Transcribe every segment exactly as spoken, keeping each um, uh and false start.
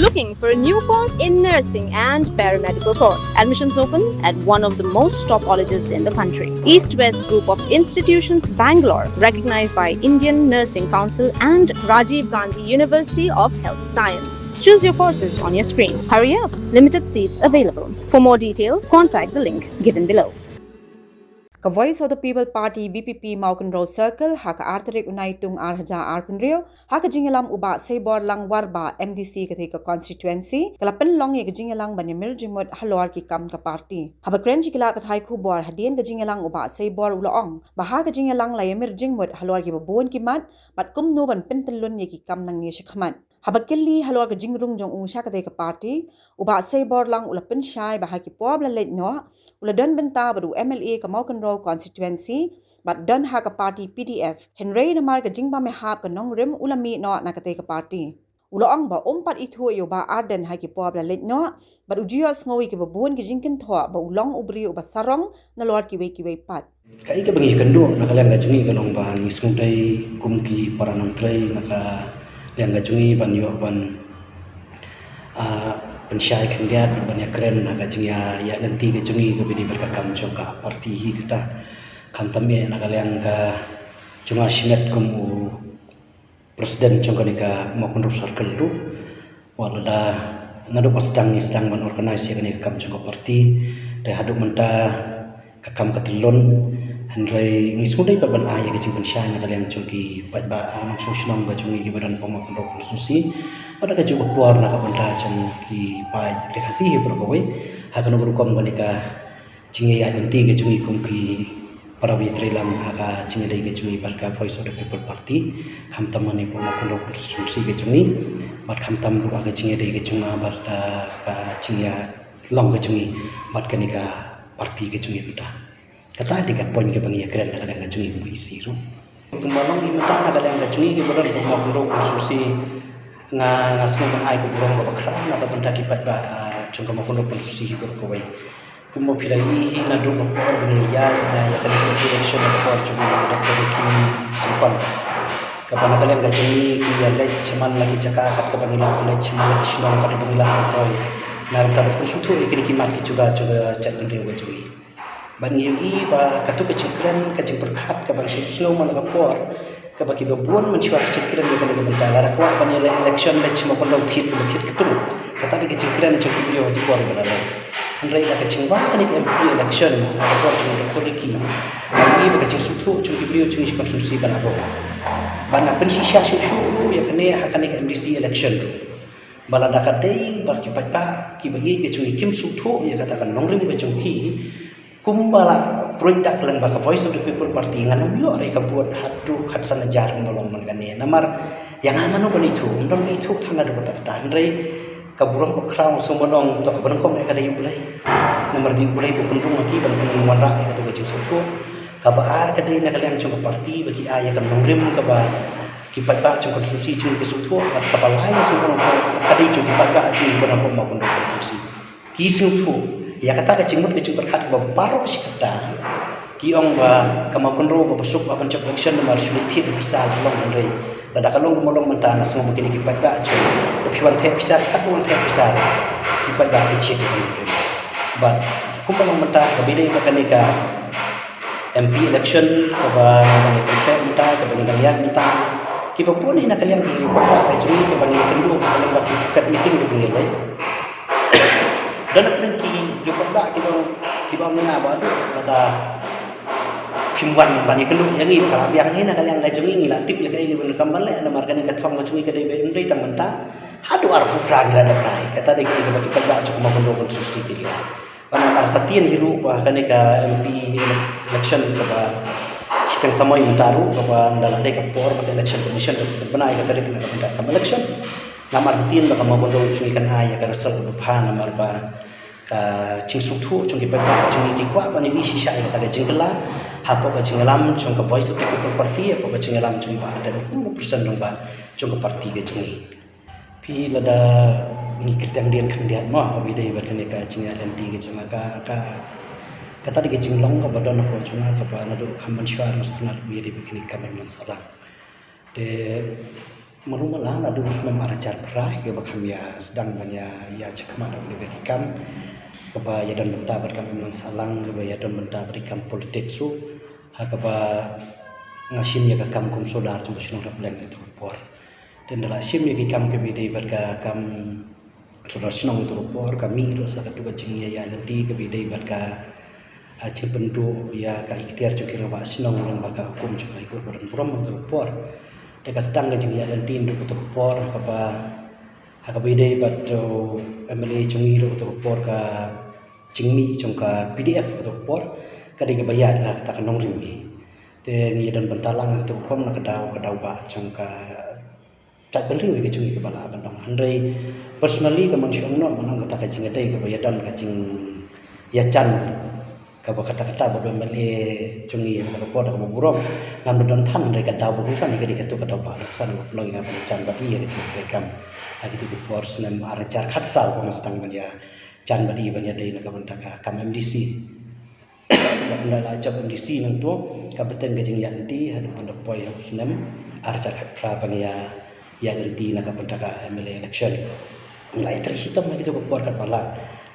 Looking for a new course in nursing and paramedical course? Admissions open at one of the most top colleges in the country. East West Group of Institutions, Bangalore, recognized by Indian Nursing Council and Rajiv Gandhi University of Health Science. Choose your courses on your screen. Hurry up, limited seats available. For more details, contact the link given below. Ka Voice of the People Party, V P P, Mawkynrew Circle, ha ka ar tarik u Naitung ar hajar arphew hynriew, ha ka jingïalam u Bah Seiborlang Warbah, M D C katei ka constituency, ka la pynlong ïa ka jingïalang ban ïamir jingmut halor ki kam ka party. Haba kren sha ki lad pathai khubor hadien ka jingïalang, u Bah Seibor u la ong ba ha ka jingïalang la ïamir jingmut halor kiba bun ki mat bad kumno ban pyntyllun ïa ki kam nangne shakhmat. Haba kylli halor ka jingrung jong u sha katei ka party, u Bah Seiborlang u la pynshai ba ha ki por ba la leit noh, u la don bynta bad u M L A ka Mawkynrew constituency bad don ha ka party P D F. Hynrei namar ka jingbym ïahap ka nongrim, u la mih noh na katei ka party. U la ong ba um pat ithuh ïa u Bah Ardent ha ki por ba la leit noh, bad u ju ïohsngew ïa kiba bun ki jingkynthoh ba u long u briew uba sarong nalor kiwei kiwei pat. Kaei kaba ngi kynduh na ka liang ka jong ngi ka long ba ngi sngewdei kum ki para nongtrei na ka liang ka jong ngi ban ïoh ban, ah, pynshai khyndiat, ban ïakren ha ka jingïaid lynti ka jong ngi kaba dei bad ka kam jong ka party hi kata. Khamtam eh na ka liang ka jong nga shimet kum u president jong kane ka Mawkynrew Circle ruh. Wat lada naduh ba sdang ngi sdang ban organise ïa kane ka kam jong ka party, te haduh mynta ka kam ka tyllun, hynrei ngi sngewdei pat ban ai ïa ka jingpynshai na ka liang jong ki paidbah, ah, nongshong shnong ka jong ngi kiba don ha Mawkynrew constituency. Bad ha kajuh ka por na ka bynta jong ki paid Ri Khasi hi baroh kawei, ha kano ka rukom kane ka jingïaid lynti ka jong ngi kum ki para ba ïatreilang ha ka jingïadei ka jong ngi bad ka Voice of the People Party, khamtam hangne ha Mawkynrew constituency ka jong ngi, bad khamtam ruh ha ka jingïadei ka jong nga bad, ah, ka jingïalong ka jong ngi bad kane ka party ka jong ngi mynta. Kata dei ka point kaba ngi ïakren na ka liang ka jong ngi kum ka E C ruh. Kumba long hi mynta na ka liang ka jong ngi kiba don ha Mawkynrew constituency, nga, nga sngewbha ban ai ka burom kaba khraw na ka bynta ki paidbah, ah, jong ka Mawkynrew constituency hi baroh kawei. Kumba phi la ïohi hi naduh ka por ba ngi ïaid, ah, ïa kane ka election ha ka por jong u Doctor Ricky Syngkon, kaba na ka liang ka jong ngi ki ïaleit shaman la ki jaka kat kaba ngi lah ban leit, shaman la ki shnong kat kaba ngi lah ban poi, na ka bynta ban pynsngewthuh ïa kine ki mat ki jaka jong ka jaitbynriew ka jong ngi. Bad ngi ïohi ba katto ka jingkren, ka jingpyrkhat kaba ngi shu sngew man la ka por kaba kiba bun mynshuwa ki jingkren ïa kane ka bynta, lada kwah ban ïaleh election leit sha Mawkynrew thied, kaba thied kynthei. Kata dei ka jingkren jong ki briew ha ki por ba la leit. Hynrei da ka jingwan kane ka M P election ha ka por jong u Doctor Ricky, ngi ïohi ba ka jingsngewthuh jong ki briew jong ngi sha constituency ka la rung. Bad nga pynshisha shuh shuh ruh ïa kane ha kane ka M D C election ruh, ba lada ka dei ba ki paidbah kiba ïeit ka jong ngi kim sngewthuh ïa kata ka nongrim ka jong ki, kumba la pynroi dak lyngba ka Voice of the People Party, ngan ym ïoh re ka vote haduh khatsan hajar kumba long man kane. Namar ïa nga mano ban ithuh, ym don ba ithuh than haduh katta katta. Hynrei ka burom ka khraw sngewbha ban ong, to kaba nyngkong eh ka dei U Blei. Namar dei U Blei ba pynrung ïa ki ban pynwanrah ïa kata ka jingsngewthuh. Kaba ar ka dei na ka liang jong ka party ba ki ai ïa ka nongrim kaba ki paidbah jong ka constituency jong ngi ki sngewthuh, bad kaba lai sngewbha ban ong ka dei jong ki paidbah jong ngi ba na Mawkynrew constituency. Ki sngewthuh ïa kata ka jingmut ka jingpyrkhat kaba baroh shi katta. Ki ong ba ka Mawkynrew kaba suk ba ban jop election namar shu leit thied da pisa la long, hynrei lada ka long kumba long mynta nga sngew ba kine ki paidbah jong ngi, ba phi wan theh pisa, kat ba wan theh pisa, ki paidbah ki jied ïa ka nongrim. Bad kumba long mynta kaba dei ba kane ka M P election kaba ngi dang ïa pyntheh mynta, kaba ngi dang ïaid mynta, kiba bun hi na ka liang ki paidbah ka jong ngi kaba ngi ïakynduh kaba ngi, ba ki kat meeting kaba ngi ïaleh. Don na pdeng ki paidbah kiba, kiba ong ïa nga ba, aduh, lada phim wan ban ïakynduh ïa ngi, ka la biang hi na ka liang ka jong ngi, ngi la tip ïa kaei kaba ngi donkam ban leh, namar kane ka thong ka jong ngi ka dei ba ym dei tang mynta, haduh arphew phra ngi la dep rai. Kata dei kaei kaba ki paidbah jong ka Mawkynrew constituency ki leh. Bad namar kata tien hi ruh ba kane ka M P election kaba shiteng samoi mynta ruh, kaba ynda la dei ka por ba ka Election Commission ka sa pynbna ïa ka tarik na ka bynta ka election. Namar ka tien ba ka Mawkynrew jong ngi kan ai ïa ka result kaba bha, namar ba ka jingsngewthuh jong ki paidbah jong ngi ki kwah ban ïohi shisha ïa kata ka jingkylla hapoh ka jingïalam jong ka Voice of the People Party, hapoh ka jingïalam jong i Bah Ardent kum u president rangbah jong ka party ka jong ngi. Phi, lada ngi kyrteng dien khyndiat mo, wi dei bad kane ka jingïaid lynti ka jong nga, ka, ka, kata dei ka jinglong kaba don hapoh jong nga kaba naduh kham mynshuwa, nga sngewtynnat wi dei bad kane ka kam ïa ngan sah lang. Te Malu mala naduh u snem ar hajar phra kaba kham ïa sdang ban ïa ïa chakhmat da ki kam kaba ïa don bynta bad kam imlang sahlang kaba ïa don bynta bad ki kam politics ruh ha kaba nga shim ïa ka kam kum sordar jong ka shnong Rapleng ïa tu ka por. Te ynda la shim ïa ki kam kaba ïadei bad ka kam sordar shnong ïa tu ka por ka mih ruh sa katu ka jingïaid lynti kaba ïadei bad ka jingpynduh ïa ka iktiar jong ki rangbah shnong lyngba ka hukum jong ka High Court ba don burom ïa tu ka por. Te ka sdang ka jingïaid lynti naduh katu ka por kaba ha kaba ïadei bad u MLA jong ngi ruh katu ka por ka jingmih jong ka PDF katu ka por ka dei kaba ïaid ha kata ka nongrim hi. Te ngi don bynta lang ha katu ka por na ka daw ka daw ba jong ka jaitbynriew ïa ka jong ngi kaba lah ban ong. Hynrei personally ka man shu ong noh man ong kata ka jingïadei kaba ïadon ka jingïajan kaba kata kata ba u MLA jong ngi ïa kata ka por da kaba burom ngam da don than hynrei ka daw ba kongsan ïa ka dei katu ka daw ba kongsan ba pynlong ïa nga ban jan bad ïa ka jingtrei kam ha kitu ki por snem ar hajar khatsaw ba nga sdang ban ïa jan bad ïa ban ïadei na ka bynta ka kam MDC. Bad ynda la jop MDC nangto ka bteng ka jingïaid lynti haduh ban da poi ha u snem ar hajar khatphra ba nga ïa ïaid lynti na ka bynta ka MLA election. Nga la ïatrei shitom ha kitu ka por katba lah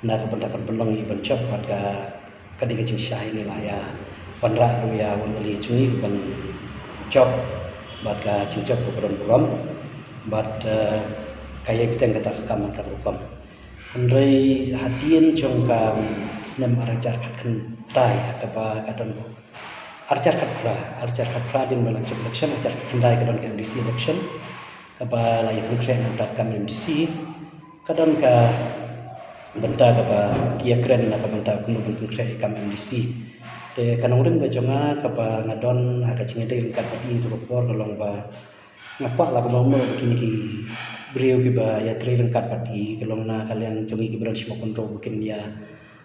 na ka bynta ban pynlong ïa ban jop bad ka ka dei ka jingshai ngi la ïa wanrah ruh ïa u MLA jong ngi ban jop bad ka jingjop kaba don burom bad eh, ka ïai bteng kata ka kam kata ka rukom. Hynrei hadien jong ka snem ar hajar khatkhyndai ha kaba ka don ar hajar khatphra, ar hajar khatphra hadien ba la jop election, ar hajar khatkhyndai ka don ka MDC election kaba la ïa pynkhreh na ka kam MDC. Ka don ka bynta kaba ki ïa kren na ka bynta kumno ban pynkhreh ïa ka kam MDC. Te ka nongrim ka jong nga kaba nga don ha ka jingïadei ryngkat bad i ha tu ka por ka long ba nga kwah la kumno kumno ba kine ki briew kiba ïatrei ryngkat bad i ka long na ka liang jong ngi kiba don shibun kynroh ba kin ïa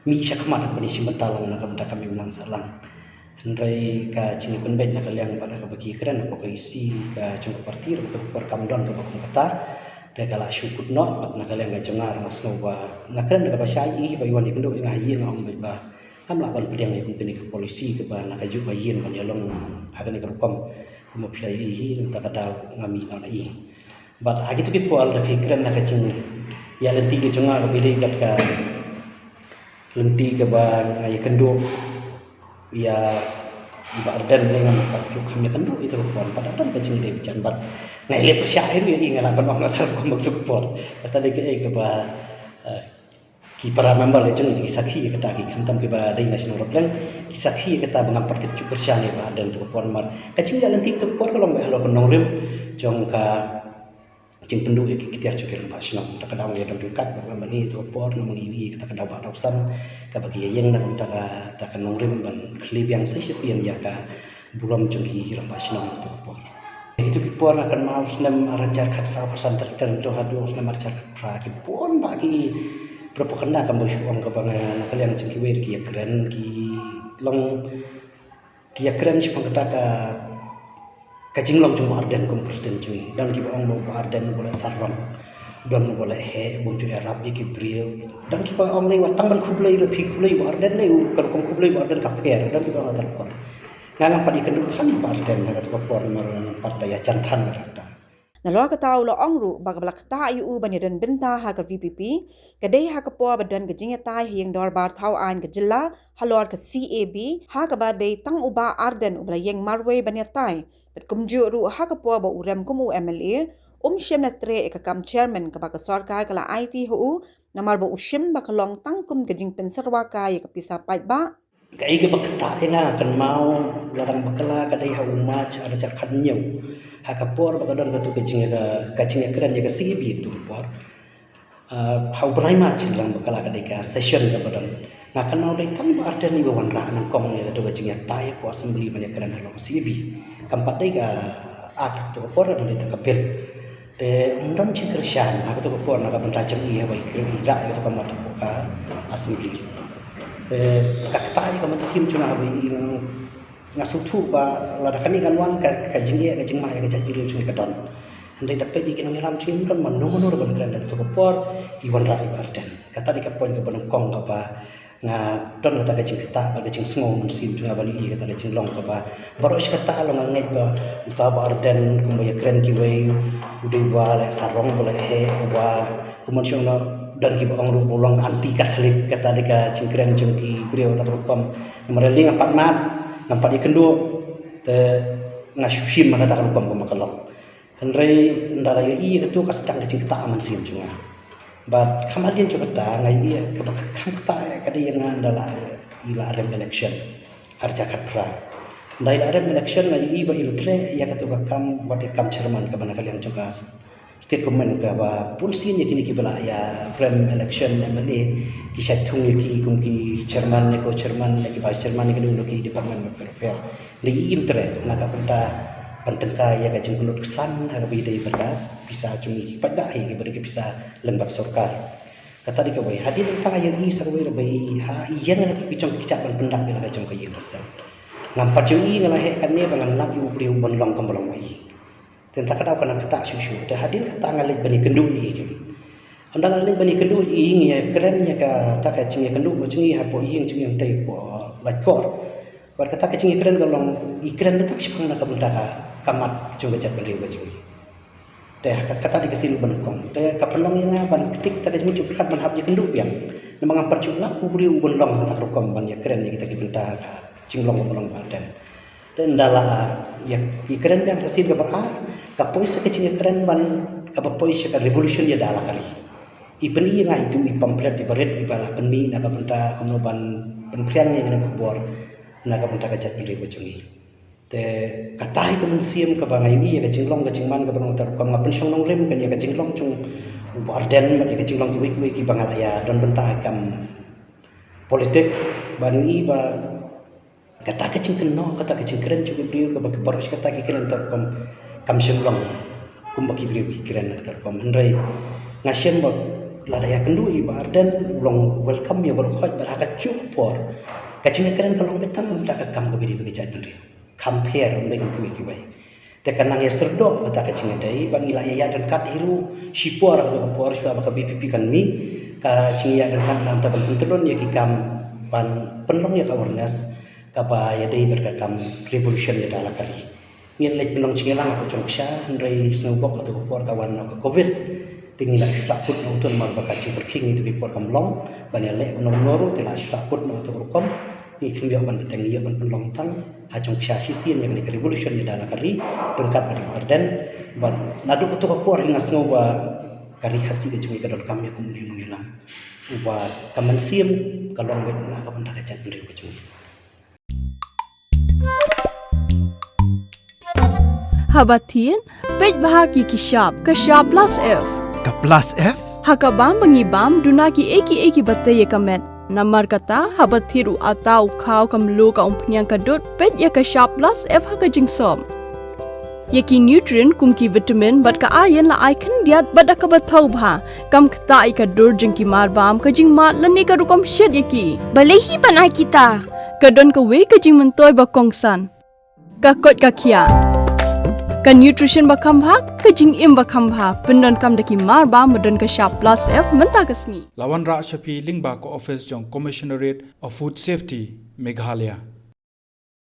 mih shakhmat ban ïa shim bynta lang na ka bynta kam imlang sahlang. Hynrei ka jingpynbeit na ka liang bad kaba ki kren hapoh ka EC ka jong ka party ruh ka por kam don kaba kum kata. Te ka la shu kut noh bad na ka liang ka jong nga ruh nga sngew ba nga kren da kaba shai ïa i ba i wan ïakynduh ïa nga ha ïing nga ong beit ba ngam lah ban pdiang ïa kum kane ka policy kaba na ka juk ka ïing ban ïalong ha kane ka rukom. Kumba phi la ïohi hi nangta ka daw nga mih noh na i. Bad ha kitu ki por da phi kren na ka jingïaid lynti ka jong nga kaba ïadei bad ka lynti kaba nga ïakynduh ïa i Bah Ardent lei ngam pat ju kham ïakynduh ïa tu ka por bad don ka jingïadei bijan bad nga ïaleh pyrshah ïa i nga lah ban ong na ta ka por. Kata dei kaei kaba eh, ki para member la jong ki sakhi ïa kata ki khamtam kiba dei na shnong Rapleng ki sakhi ïa kata ba ngam pat kyntu pyrshah ïa Bah Ardent tu ka por namar ka jingïaid lynti tu ka por ka long ba halor ka nongrim jong ka jingpynduh ïa ki iktiar jong ki rangbah shnong. Ta ka daw ïa don ryngkat bad u MLA tu ka por namar ïa kata ka daw ba daw san kaba ki ïa ïeng na ka bynta ka ta ka nongrim ban khlieh biang sa shisien ïa ka burom jong ki rangbah shnong tu ka por. Ïa kitu ki por nga kynmaw snem ar hajar khatsaw khatsan ter ter to haduh snem ar hajar khatphra ki bun bah ki propaganda kam ba shu ong kaba nga na ka liang jong kiwei ki ïa kren ki long ki ïa kren shaphang kata ka ka jinglong jong u Bah Ardent kum president jong ngi. Don kiba ong ba u Bah Ardent u ba la sarong, don u ba la heh, bym ju ïarap ïa ki briew. Don kiba ong lei wat tang ban khublei ruh phi khublei u Bah Ardent lei u ka rukom khublei u Bah Ardent ka pher. Don kiba ong la ta rukom. Nga ngam pat ïakynduh than ïa u Bah Ardent ha kata ka por namar ngam pat da ïajan than ïa kata. Nalor kata u la ong ruh ba kaba la ktah ïa u ban ïadon bynta ha ka VPP ka dei ha ka por ba don ka jingïatai ha ïing dorbar thaw aiñ ka jylla halor ka CAB ha kaba dei tang u Bah Ardent u ba la ïeng marwei ban ïatai. Bad kumjuh ruh ha ka por ba u rem kum u MLA um shym la treh ïa ka kam chairman kaba ka sorkar ka la aiti ha u namar ba u shim ba ka long tang kum ka jingpynsyrwa kai ïa ka pisa paidbah. Kaei kaba ktah ïa nga kynmaw la dang bakla ka dei ha u March ar hajar khathynñiew ha ka por ba ka don katu ka jing ka jingïakren ïa ka CAB katu ka por. Ah, ha u bnai March la dang bakla ka dei ka session kaba don. Nga kynmaw dei tang ba Ardent i ba wanrah nyngkong ïa katu ka jingïatai hapoh assembly ban ïakren halor ka CAB. Kam pat dei ka act katu ka por, dang dei tang ka bill. Te ym don jingkyrshan ha katu ka por na ka bynta jong i haba i kren i rah ïa katu ka mat hapoh ka assembly. Te ka ktah ïa ka mynsiem jong nga haba i nga sngewthuh ba lada kane kan wan ka ka jingeh ka jingmah ïa ka jaitbynriew jong ngi ka don. Hynrei da peit ïa ki nongïalam jong ngi ym don mano mano ruh ban kren da katu ka por i wanrah ïa i Bah Ardent. Kata dei ka point kaba nyngkong kaba Nga don kata ka jingktah bad ka jingsngew mynsiem jong nga ban ïohi kata ka jinglong kaba baroh shi katta long nga ngeit ba uta Bah Ardent kumba ïakren kiwei u dei uba leh sarong, uba leh heh, uba kumno shong noh. Don kiba ong ruh ba u long anti Catholic, kata dei ka jingkren jong ki briew kata ka rukom. Namar lei nga pat mad, ngam pat ïakynduh, te nga shu shim ha kata ka rukom kumba ka long. Hynrei ynda la ïohi ïa kato ka sdang ka jingktah mynsiem jong nga. Bad kham hadien jong kata nga ïohi ïa kaba kham ktah ïa ka dei ïa nga ynda la i la rem election ar hajar khatphra. Ynda i la rem election nga ïohi ba im treh ïa kato ka kam, wat ïa ka kam chairman kaba na ka liang jong ka state government kaba bun sien ïa kine kiba la ïa rem election M L A ki shait thung ïa ki kum ki chairman ne ko chairman ne ki vice chairman ne ki dei ki department bapher bapher. Lei im treh na ka bynta ban tyngkai ïa ka jingkynnoh ksan ha kaba ïadei bad ka pisa jong ngi ki paidbah, ïa kiba dei ki pisa lem bad sorkar. Kata dei kawei. Hadien nangta nga ïohi sa kawei ruh ba i ha i ïeng la ki jong ki kjat ban pyndap ïa la ka jong ka ïing ka sem. Ngam pat ïohi nga la heh kane ba ngan lap ïa u briew ban long kam ba long ma i. Te nangta ka daw ka nang ktah shuh shuh. Te hadien kata nga leit ban ïakynduh ïa i. Ynda nga leit ban ïakynduh ïa i, ngi ïakren ïa kata ka jingïakynduh ka jong i hapoh ïing jong i, hangtei hapoh Laitkor. Bad kata ka jingïakren ka long i kren kata ka shaphang na ka bynta ka mat jong ka jaitbynriew ka jong i. Te ha kata dei ka sien ba nyngkong. Te ka pynlong ïa nga ban ktik kata ka jingmut jingpyrkhat ban hap ïakynduh biang. Namar ngam pat shu lap u briew uban long ha kata ka rukom ban ïakren ïa kita ki bynta ka jinglong kaba long Bah Ardent. Te ynda la ïa, ïakren biang ka sien kaba ar, ka poi sa ka jingïakren ban, kaba poi sa ka revolution ïa da la ka ri. I pyni ïa nga itu i pamphlet iba rit iba la pynmih na ka bynta kumno ban pynphriang ïa kane ka khubor na ka bynta ka jaitbynriew ka jong i. Te kata hi ka mynsiem kaba nga ïohi ïa ka jinglong ka jingman kaba long kata rukom. Nga pynshong nongrim kane ïa ka jinglong jong u Bah Ardent bad ïa ka jinglong kiwei kiwei kiba nga la ïa don bynta ha ka kam politik, ba nga ïohi ba kata ka jingkynnoh, kata ka jingkren jong ki briew kaba ki baroh shi katta ki kren kata rukom kam shym long kumba ki briew ki kren kata rukom. Hynrei nga shem ba lada ïakynduh ïa i Bah Ardent u long welcome ïa baroh khoit, bad ha kajuh ka por ka jingkren ka long beit tang na ka bynta ka kam kaba ïadei bad ka jaitbynriew. Kham pher, ym dei kum kiwei kiwei. Te ka nang ïa syrdoh kata ka jingïadei, bad ngi la ïa ïaid ryngkat hi ruh shipor, kata ka por shuwa ba ka V P P kan mih, ka jingïaid ryngkat na ka bynta ban pyntlun ïa ki kam ban pynlong ïa ka awareness kaba ïadei bad ka kam revolution ïa da la ka ri. Ngin leit pynlong jingïalang hapoh Jongksha, hynrei sngewbok kata ka por ka wan na ka covid. Te ngi la shu sahkut na uto namar ba ka jingpyrkhing ïa kito ki por kam long ban ïaleh kumno kumno ruh, te la shu sahkut na uto ka rukom. Ngi khlem ïoh ban bteng, ngi ïoh ban pynlong tang ha Jongksha shisien ïa kane ka revolution ïa da la ka ri ryngkat bad i Bah Ardent. Bad naduh kato ka por hi nga sngew ba ka ri Khasi ka jong ngi ka donkam ïa kum une u nongïalam uba ka mynsiem ka long beit na ka bynta ka jaitbynriew ka jong ngi. Haba thied, peit bha ki ki shap, ka shap plus F. Ka plus F? Ha ka bam ba ngi bam, duna ki ei ki ei kiba tei ïa ka met. Namar kata, haba thied u atta u khaw, ka mluh, ka umphniang, ka dud, peit ïa ka shap plus F ha ka jingsop. Ïa ki nutrient kum ki vitamin bad ka iron la ai khyndiat bad da kaba thaw bha. Kam ktah ïa ka dur jong ki marbam, ka jingmad lane ka rukom shet ïa ki. Balei hi ban ai kita? Ka don kawei ka jingmyntoi ba kongsan. Ka koit ka khiah. Ka nutrition ba kham bha, ka jingim ba kham bha, pyndonkam da ki marbam ba don ka shap plus F mynta ka sngi. La wanrah sha phi lyngba ka office jong Commissionerate of Food Safety, Meghalaya.